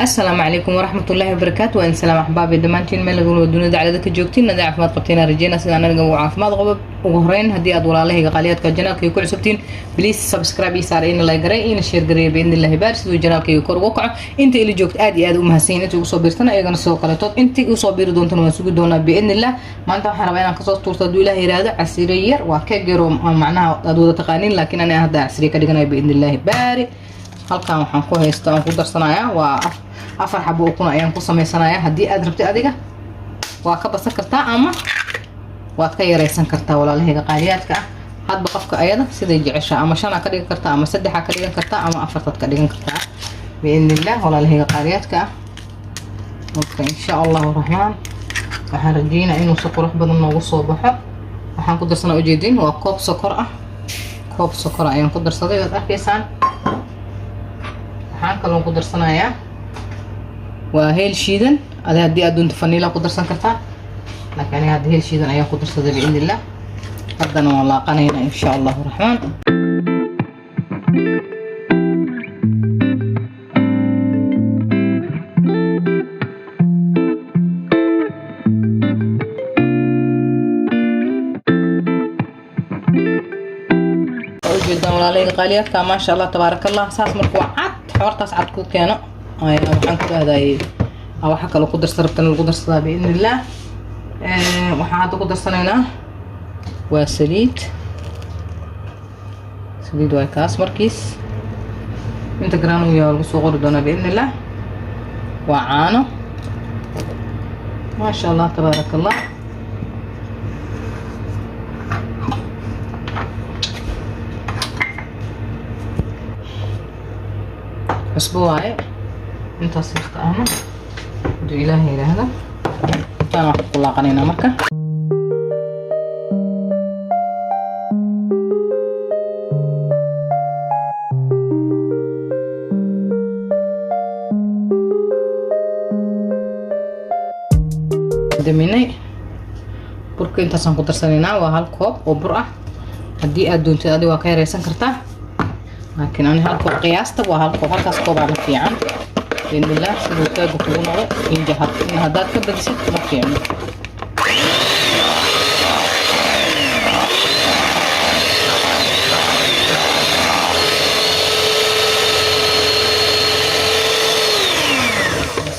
Asalaamu calaykum waraxmatullaahi wabarakaatu. Waa in salaam axbaabi dhammaantiin meel lagula dunida daclada ka joogtiin. Haddii caafimaad qabteen aan rajeyna, sida anaga uu caafimaad qabo. Ugu horeyn, haddii aad walaalahayga qaaliyaadka channelkayga ku cusubtiin, please subscribe ii saar, ina like garay, ina share gareeya biidni Illaahi baar, siduu channelkayga kor ugu kaco. Inta ila joogta aad iyo aad u mahadsan. Inta ugu soo biirtana iyagana sidoo kaletood, intii usoo biiri doontana waan sugi doonaa biidni Illah. Maanta waxaan rabaa inaan kasoo tuurto, hadduu Ilaah yiraahdo, casriye yar. Waa keeg yar oo macnaha aad wada taqaaniin, laakiin ani hadda casriye ka dhiganayo biidni Illaahi baari. Halkan waxaan ku haysta aan ku darsanayaa waa 4 xabo ukun ayaan ku samaysanayaa. Haddii aad rabtid adiga waa ka basan kartaa ama waad ka yaraysan kartaa, walaalahayga qaaliyaadka ah. Hadba qofka ayada siday jeceshaa, ama shanaa ka dhigan kartaa, ama saddexaa ka dhigan kartaa, ama afartaad ka dhigan kartaa biidni Illah, walaalahayga qaaliyaadka ah. Marka insha Allahu raxmaan waxaan rajeynaa inuu si qurux badan noogu soo baxo. Waxaan ku darsanaa, ujeedin, waa koob sokor ah. Koob sokor ayaan ku darsaday, waad arkaysaan. Waxaan kaloo ku darsanayaa waa heel shiidan. Adi haddii aad doonto vanilla ku darsan kartaa, laakiin aniga hadda heel shiidan ayaan ku darsaday biidni Illah. Haddana waan laaqanaynaa insha Allahu raxmaan. Ujeedaan walaalahayga qaaliyaadka, maasha Allah, tabaaraka Allah. Saas markuu cad xoortaas cad ku keeno ayaa waxaan ku dhahdayay waxa kaloo ku darsan rabtana lagu darsadaa biidni Illah. Waxaan hadda ku darsanaynaa waa saliid. Saliid waay kaas. Markiis inta garaan uu yahay lagu soo qori doonaa biidni Illah. Waa caano, maasha Allah, tabaaraka Allah. Cusbo waaye intaas yarta ahna, haduu Ilaahay yidhaahdo. Intaan waxaan ku laaqanaynaa marka. Daminay burka, intaasaan ku darsanaynaa. Waa hal koob oo bur ah. Haddii aad doontid adiga waa ka yaraysan kartaa, laakiin ani hal koob qiyaasta waa hal koob. Halkaas koobaana fiican biidnillah, siduu keega kugu noqdo. Inja haddaad ka badisid ma fiicno.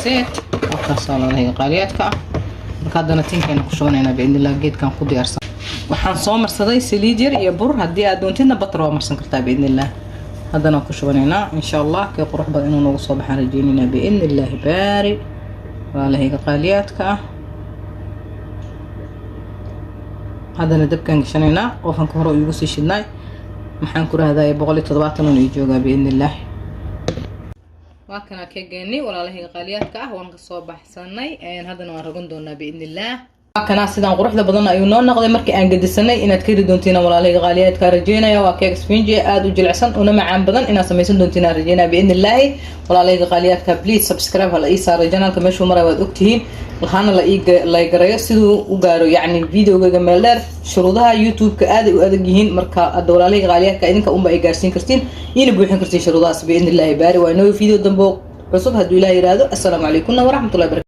Set halkaas walaalahayga qaaliyaadka ah. Marka haddana tinkeena ku shubanaynaa biidnillah. Geedkan ku diyaarsan waxaan soo marsaday saliid yar iyo bur. Haddii aad doontidna butter waa marsan kartaa biidnillah. Haddana ku shubanaynaa insha Allah. Kee qurux badan inuu noogu soo baxaan rajeynaynaa biidni Illaahi baari, walaalahayga qaaliyaadka ah. Haddana dabkaan gashanaynaa. Ovenka hore iigu sii shidnaay, maxaan ku rahdaye, 170 un ii joogaa biidni Illah. Waa kanaa keegeenay, walaalahayga qaaliyaadka ah. Waan kasoo baxsanay, haddana waan rogan doonaa biidni Illah. Waa kanaa, sidaan quruxda badan ayuu noo noqday markii aan gedisanay. Inaad ka heli doontiin walaalahayga qaaliyaadka rajeynaya. Waa keeg sfinji aada u jilicsan una macaan badan. Inaad samaysan doontiin aan rajeynaya biidni Illaahi. Walaalahayga qaaliyaadka, please subscribe hala ii saaray channelka. Meeshuu maray waad ogtihiin, hana la ii laygareeyo siduu u gaaro yacni videogayga meel dheer. Shuruudaha YouTube-ka aaday u adag yihiin. Marka hadda walaalahayga qaaliyaadka idinka unba ay gaarsiin kartiin iina buuxin kartiin shuruudahaas biidni Illaahi baari. Waa inoo video dambe cusub hadduu Ilaah yiraahdo. Assalaamu calaykum waraxmatullahi barakatu.